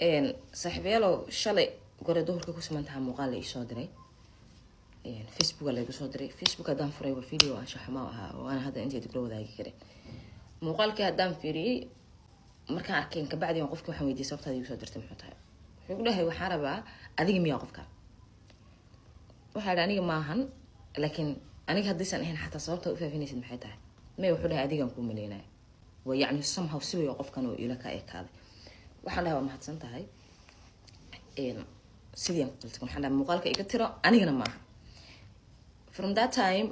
Saaxiibayaalow, shalay gore duhurka ku simantaha muuqaal la iisoo diray, Facebooka laygu soo diray. Facebook haddaan furay, waa video anshaxumo ahaa oo aan hadda inteeda kula wadaagi karin. Muuqaalkii haddaan fiiriyey, markaan arkeen kabacdi, qofki waxaan weydiiyey, "Sababtaada igu soo dirtay muxuu tahay?" Wuxuu ku dhahay, "Waxaan rabaa, adiga miyaa qofka?" Waxaa idhi, "Aniga maahan, laakiin aniga haddaysan ahayn xataa, sababta u faafinaysid maxay tahay?" May, wuxuu dhahay, "Adigaan kuu maleynaya." Waa yacni somehow siwaya qofkan oo ila ka ekaaday. Waxaan dhahay, "Waa mahadsan tahay." Sidii aan ku qaltay, waxaan dhahay, "Muuqaalka iga tiro, anigana maaha." From that time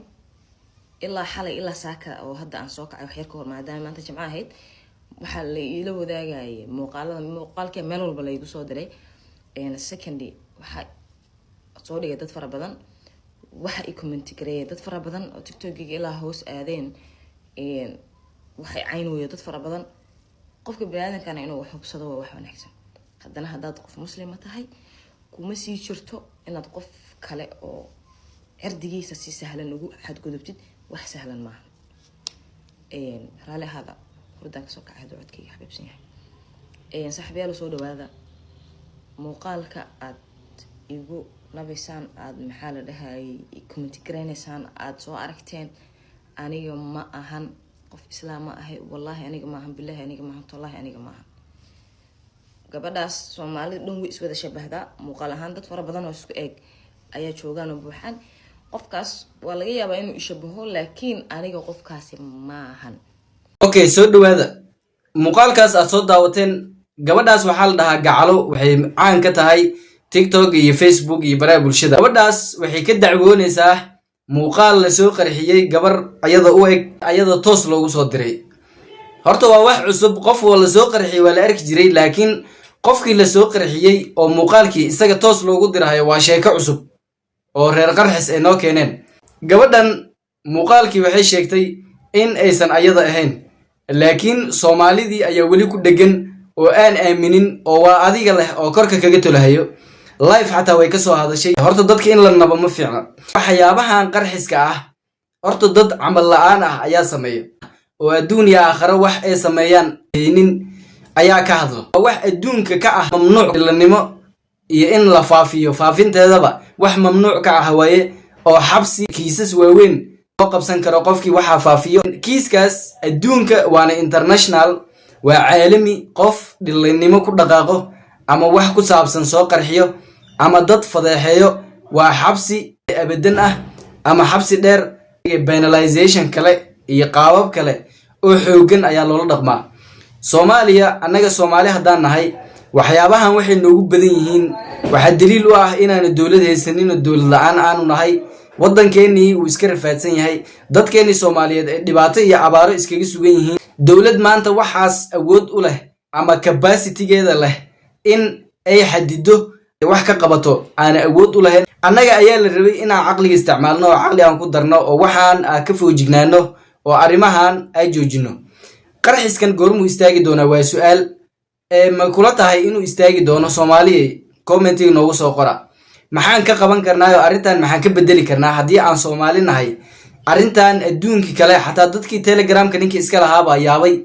ilaa xalay, ilaa saaka oo hadda aan soo kacay wax yar ka hor, maadaama maanta Jimco ahayd, waxaa la iila wadaagayay muuqaalada. Muuqaalkii meel walba laygu soo diray. Secondly, waxaa soo dhigay dad fara badan, waxa i comment gareeyay dad fara badan oo TikTokiga ilaa hoos aadeen, waxay cayn weyo dad fara badan. Qofka baniaadamkana inuu wax hubsado waa wax wanaagsan. Haddana haddaad qof muslima tahay, kuma sii jirto inaad qof kale oo cirdigiisa si sahlan ugu xadgudubtid. Wax sahlan maaha. Raalli ahaada, hurdaan kasoo kacay, hadduu codkayga xabiibsan yahay. Saaxiibayaal, soo dhawaada. Muuqaalka aad igu nabaysaan, aad, maxaa la dhahayay, comment garaynaysaan, aada soo aragteen, aniga ma ahan. Qof islaam ma ahay. Wallaahi aniga maahan, bilahi aniga maahan, tollahi aniga maahan. Gabadhaas Soomaalida dhan way iswada shabahdaa muuqaal ahaan. Dad fara badan oo isku eeg ayaa joogaan oo buuxaan. Qofkaas waa laga yaabaa inuu ishabaho, laakiin aniga qofkaasi maahan. Okay, soo dhawaada. Muuqaalkaas aad soo daawateen, gabadhaas waxaa la dhahaa Gacalo. Waxay caan ka tahay TikTok iyo Facebook iyo baraha bulshada. Gabadhaas waxay ka dacwoonaysaa muuqaal lasoo qarxiyey, gabar ayada u eg, ayada toos loogu soo diray. Horta waa wax cusub. Qof waa lasoo qarxiyey waa la arki jiray, laakiin qofkii lasoo qarxiyey oo muuqaalkii isaga toos loogu dirahayo waa sheeko cusub oo reer qarxis ay noo keeneen. Gabadhan muuqaalkii waxay sheegtay in aysan ayada ahayn, laakiin Soomaalidii ayaa weli ku dheggan oo aan aaminin oo "waa adiga" leh oo korka kaga tolahayo. Live xataa way ka soo hadashay. Horta dadka in la nabo ma fiicna. Waxyaabahan qarxiska ah horta dad camal la-aan ah ayaa sameeya, oo adduun iyo aakharo wax ay sameeyaan haynin ayaa ka hadlo. Wax adduunka ka ah mamnuuc lanimo iyo in la faafiyo, faafinteedaba wax mamnuuc ka ah waaye, oo xabsi, kiisas waaweyn loo qabsan karo qofkii waxaa faafiyo. Kiiskaas adduunka waana international, waa caalami. Qof dhilinimo ku dhaqaaqo ama wax ku saabsan soo qarxiyo ama dad fadeexeeyo, waa xabsi abadan ah ama xabsi dheer, penalization kale iyo qaabab kale oo xoogan ayaa loola dhaqmaa. Soomaaliya, annaga Soomaali haddaan nahay, waxyaabahan waxay noogu badan yihiin waxaa daliil u ah inaanu dowlad haysanin oo dowlad la-aan aanu nahay. Waddankeenii uu iska rafaadsan yahay, dadkeenii Soomaaliyeed ay dhibaato iyo abaaro iskaga sugan yihiin. Dowlad maanta waxaas awood u leh ama capacity-geeda leh in ay xadido, wax ka qabato, aana awood u lahayn. Annaga ayaa la rabay inaan caqliga isticmaalno oo caqli aan ku darno oo waxaan aan ka foojignaano oo arrimahan ay joojino. Qarxiskan goormuu istaagi doonaa waa su-aal. Ma kula tahay inuu istaagi doono? Soomaaliya, comment-iga noogu soo qora. Maxaan ka qaban karnaa oo arrintan maxaan ka bedeli karnaa haddii aan Soomaali nahay? Arrintan adduunkii kale, xataa dadkii Telegramka ninkii iska lahaabaa yaabay,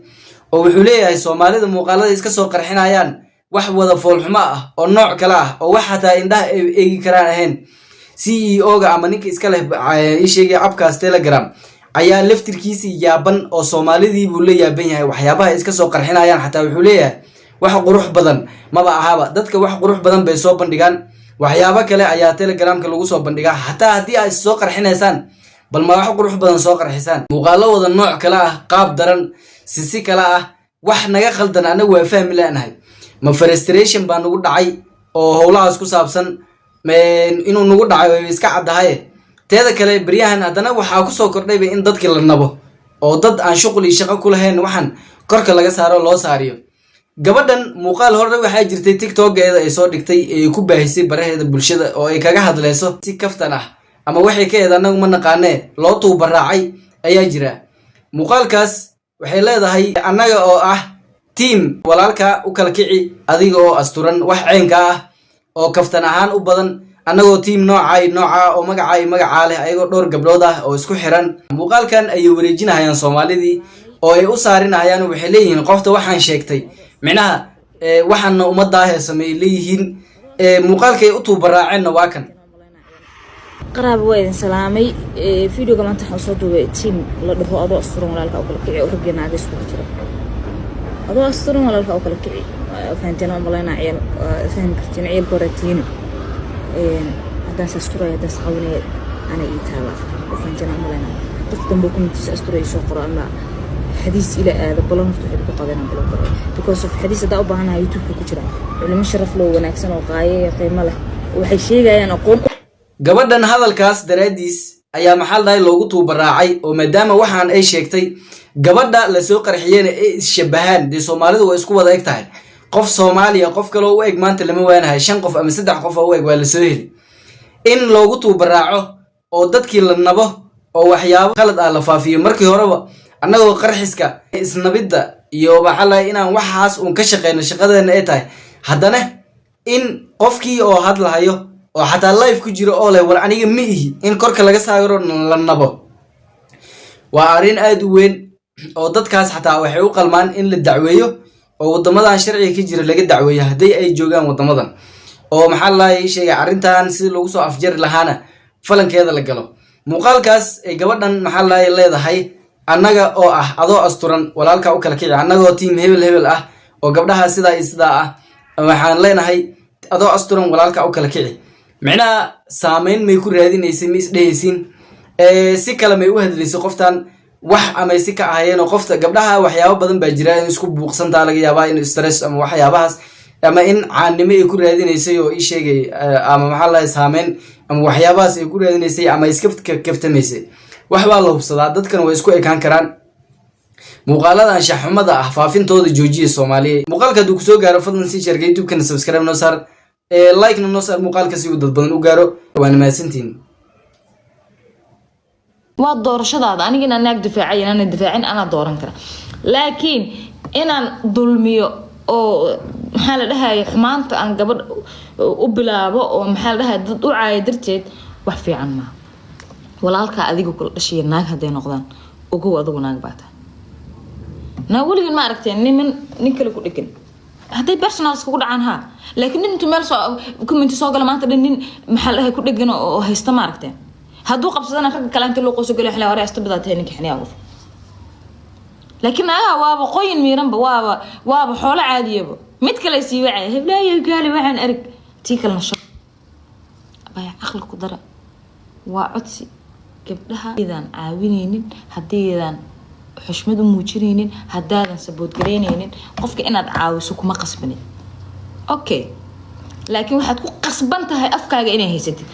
oo wuxuu leeyahay, Soomaalida muuqaalada iska soo qarxinayaan wax wada foolxumo ah oo nooc kale ah oo wax xataa indhaha ay eegi karaan ahayn. CEO-ga ama ninka iska leh, ii sheegay, app-kaas Telegram ayaa laftirkiisii yaaban, oo Soomaalidii buu la yaaban yahay waxyaabaha iska soo qarxinayaan. Xataa wuxuu leeyahay, wax qurux badan maba ahaba. Dadka wax qurux badan bay soo bandhigaan, waxyaabo kale ayaa Telegramka lagu soo bandhigaa. Xataa haddii aad soo qarxinaysaan, bal ma wax qurux badan soo qarxisaan. Muuqaalo wada nooc kale ah, qaab daran, sisi kale ah, wax naga khaldan annagu waa fahmi leenahay. Ma frustration baa nagu dhacay oo howlahaas ku saabsan inuu nagu dhacay way iska caddahaye. Teeda kale, beryahan haddana waxaa kusoo kordhayba in dadkii la nabo oo dad aan shuqul iyo shaqo ku lahayn waxaan korka laga saaro, loo saariyo. Gabadhan muuqaal hore waxaa jirtay TikTokeeda ay soo dhigtay ee ku baahisay baraheeda bulshada oo ay kaga hadleyso si kaftan ah ama waxay ka eed annagu ma naqaanee, loo tuubaraacay ayaa jira. Muuqaalkaas waxay leedahay, "Annaga oo ah team walaalka u kala kici adiga oo asturan," wax ceynka ah oo kaftan ahaan u badan. "Annagoo team noocay nooca oo magacay magacaa leh," ayagoo dhowr gabdhood ah oo isku xiran. Muuqaalkan ayay wareejinahayaan Soomaalidii oo ay u saarinahayaan. Waxay leeyihiin, qofta waxaan sheegtay micnaha Waxaana ummaddaa heesamay leeyihiin. Muuqaalkay u tuubaraaceenna waa kan. Qaraaba, waa idin salaamay. Videoga maanta waxaan soo duubay team la dhaho "Adoo asturan walaalka u kala kici", oo raggeena naaga iskugu jira. Adoo asturan walaalka u kala kici, fahanteen oo malaynaa. Ciyaal fahmi kartiin, ciyaalka hore tiina. Haddaan is asturaya, haddaan is qawinaya, ana ii taala, fahanteen oo malaynaa. Qof dambe commentiisa asturaya soo qoro ama xadiis ila aado, balan horta waxay ku qabeen aan qoro, because of xadiis haddaa u baahanahay YouTube-ka ku jira culimo sharaf loo wanaagsan oo qaayo iyo qiimo leh, waxay sheegayaan aqoon. Gabadhan hadalkaas daraaddiis ayaa, maxaa la dhahay, loogu tuubaraacay, oo maadaama waxaan ay sheegtay gabadha lasoo qarxiyena ay isshabahaan. Dee Soomaalidu waa isku wada eg tahay. Qof Soomaaliya qof kaloo u eg maanta lama waanahay. Shan qof ama saddex qof oo u eg waa lasoo heli. In loogu tuubaraaco oo dadkii la nabo oo waxyaabo khalad ah la faafiyo, markii horeba annagoo qarxiska, isnabidda iyo, maxaa la dhahay, inaan waxaas uun ka shaqeyno shaqadeena ay tahay, haddana in qofkii oo hadlahayo oo xataa live ku jiro oo leh "War aniga ma ihi", in korka laga saaro, la nabo, waa arrin aada u weyn. Oo dadkaas xataa waxay u qalmaan in la dacweeyo oo waddamadan sharciga ka jira laga dacweeyo haddii ay joogaan waddamadan, oo, maxaa la sheegay, arrintan sidii lagu soo afjari lahaana falankeeda la galo. Muuqaalkaas ay gabadhan, maxaa la leedahay, annaga oo ah "Adoo asturan walaalkaa u kala kici", annagoo team hebel hebel ah oo gabdhaha sidaa iyo sidaa ah, waxaan leenahay "Adoo asturan walaalkaa u kala kici". Micnaha saameyn may ku raadinaysay? Ma isdhehaysiin si kale may u hadlaysay qoftan? Wax amay si ka ahayeen oo qofta gabdhaha waxyaabo badan baa jira, in isku buuqsantaa laga yaabaa, in stress ama waxyaabahaas, ama in caannimo ay ku raadinaysay oo ii sheegay, ama, maxaa lahay, saameyn ama waxyaabahaas ay ku raadinaysay, ama iska kaftamaysay. Wax baa la hubsadaa, dadkana way isku ekaan karaan. Muuqaalada anshaxxumada ah faafintooda joojiya, Soomaaliya. Muuqaalka hadduu kusoo gaaro, fadlan sii share garee, YouTube-kana subscribe noo saar, like-na noo saar muuqaalka si uu dad badan u gaaro. Waana mahadsantihin. Waa doorashadaada. Aniga inaan naag difaacay, inaan difaacin, anaa dooran kara, laakiin inaan dulmiyo oo, maxaa la dhahaya, xumaanta aan gabadh u bilaabo oo, maxaa la dhahaya, dad u caaya darteed, wax fiican maaha. Walaalkaa adiga kula dhashay naag hadday noqdaan, ogow adigu naag baa tahay. Naa weligan ma aragteen niman nin kale ku dhegan? Hadday personal iskugu dhacaan, haa, laakiin nin intuu meel soo comment soo gala maanta dhan nin, maxaa la dhahay, ku dhegan oo haysta ma aragteen? Hadduu qabsadana ragga kale inta loo qoso galo xilaa hore astabadaa tahay ninka xiniyaa ugu. Laakiin naagaha waaba qoyin miiranba, waaba xoolo caadiyaba. Mid kale sii wacaya, "Heblaayo gaali waxaan arag." Tii kalena shab abaya. Caqli ku dara, waa codsi. Gabdhaha haddaydan caawineynin, haddaydan xushmad u muujinaynin, haddaadan support garaynaynin, qofka inaad caawiso kuma qasbanid, okay? Laakiin waxaad ku qasban tahay afkaaga inay haysatid.